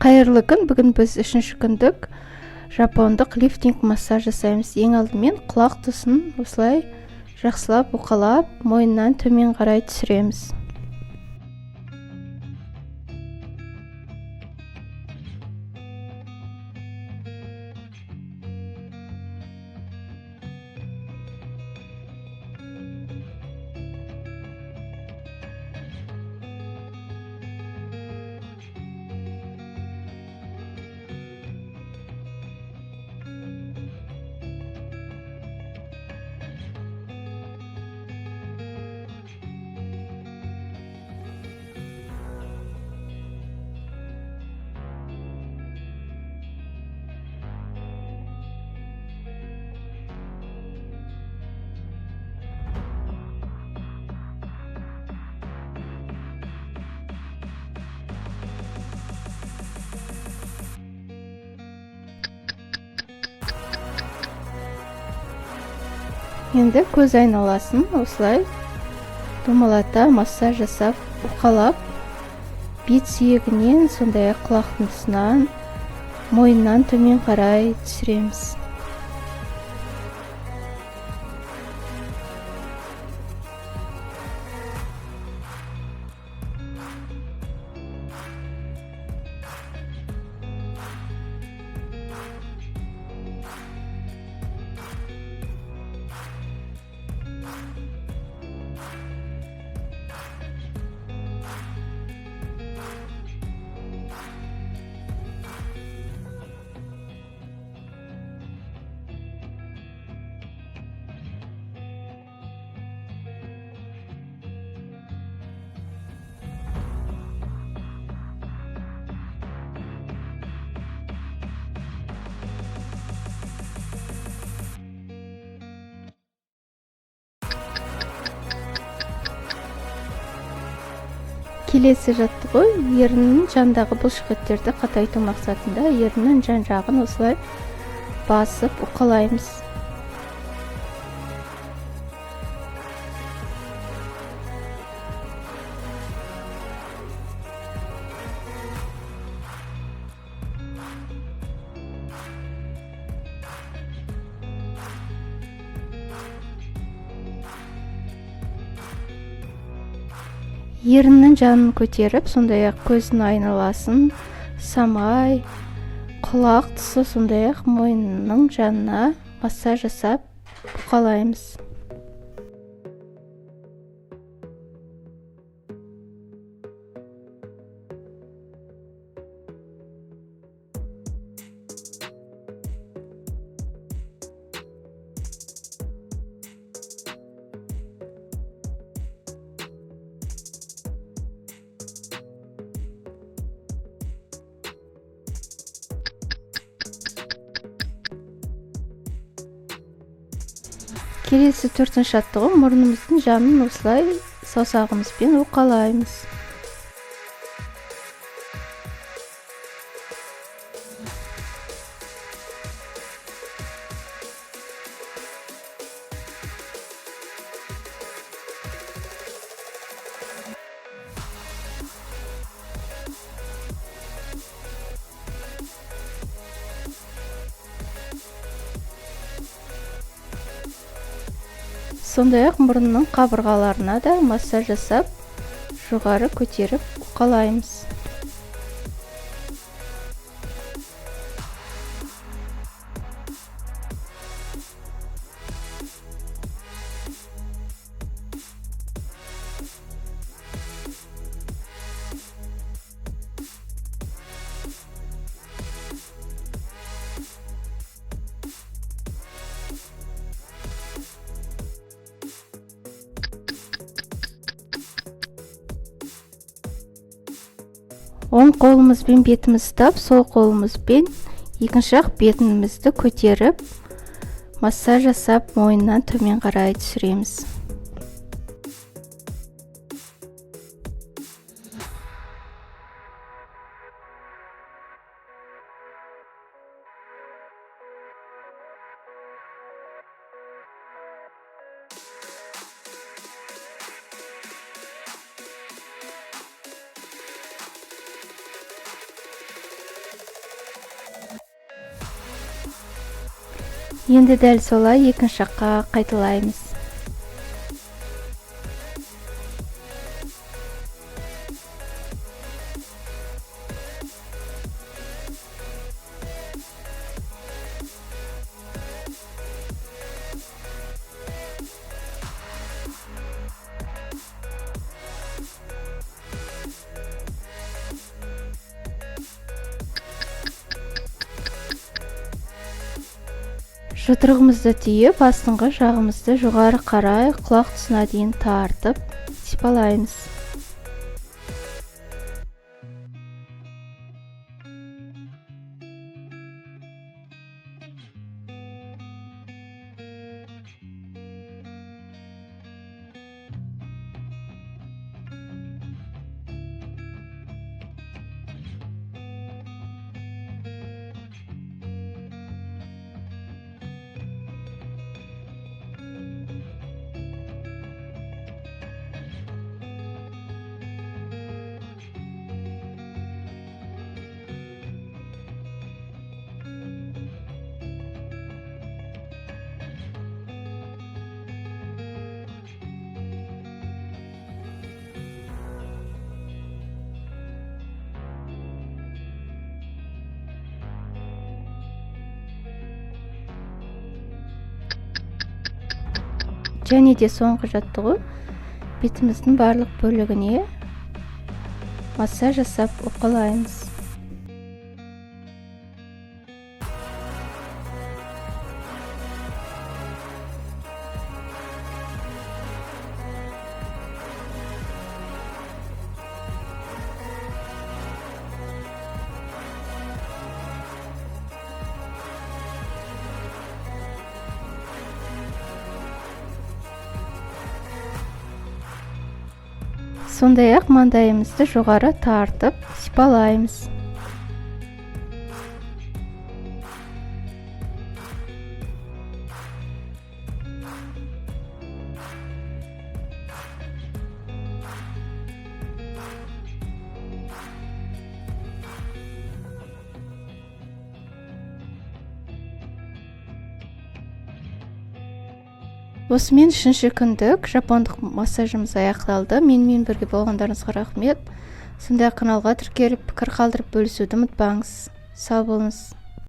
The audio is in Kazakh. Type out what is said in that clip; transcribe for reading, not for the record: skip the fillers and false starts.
Қайырлы күн! Бүгін біз үшінші күндік жапондық лифтинг массаж жасаймыз. Ең алдымен құлақ тұсын осылай жақсылап уқалап, мойнынан төмен қарай түсіреміз. Енді көз айналасын осылай домалата массаж жасап, уқалап, бет сүйегінен, сондай-ақ құлақтың тұсынан, мойнынан төмен қарай түсіреміз. Келесі жаттығу еріннің жанындағы бұлшықеттерді қатайту мақсатында еріннің жан жағын осылай басып уқалаймыз. Еріннің жанын көтеріп, сондай-ақ көздің айналасын, самай, құлақ тұсы, сондай-ақ мойнының жанына массаж жасап уқалаймыз. Келесі төртінші жаттығу мұрнымыздың жанын осылай саусағымызбен уқалаймыз. Сондай-ақ мұрынның қабырғаларына да массаж жасап, жоғары көтеріп уқалаймыз. Оң қолымызбен бетімізді ұстап, сол қолымызбен екінші жақ бетімізді көтеріп, массаж жасап, мойнынан төмен қарай түсіреміз. Енді дәл солай екінші жаққа қайталаймыз. Жұдырығымызды түйіп, астыңғы жағымызды жоғары қарай құлақ тұсына дейін тартып сипалаймыз. Және де соңғы жаттығу, бетіміздің барлық бөлігіне массаж жасап уқалаймыз. Сондай-ақ маңдайымызды жоғары тартып сипалаймыз. Осымен үшінші күндік жапондық массажымыз аяқталды. Менімен бірге болғандарыңызға рахмет. Сондай-ақ каналға тіркеліп, пікір қалдырып бөлісуді ұмытпаңыз. Сау болыңыз.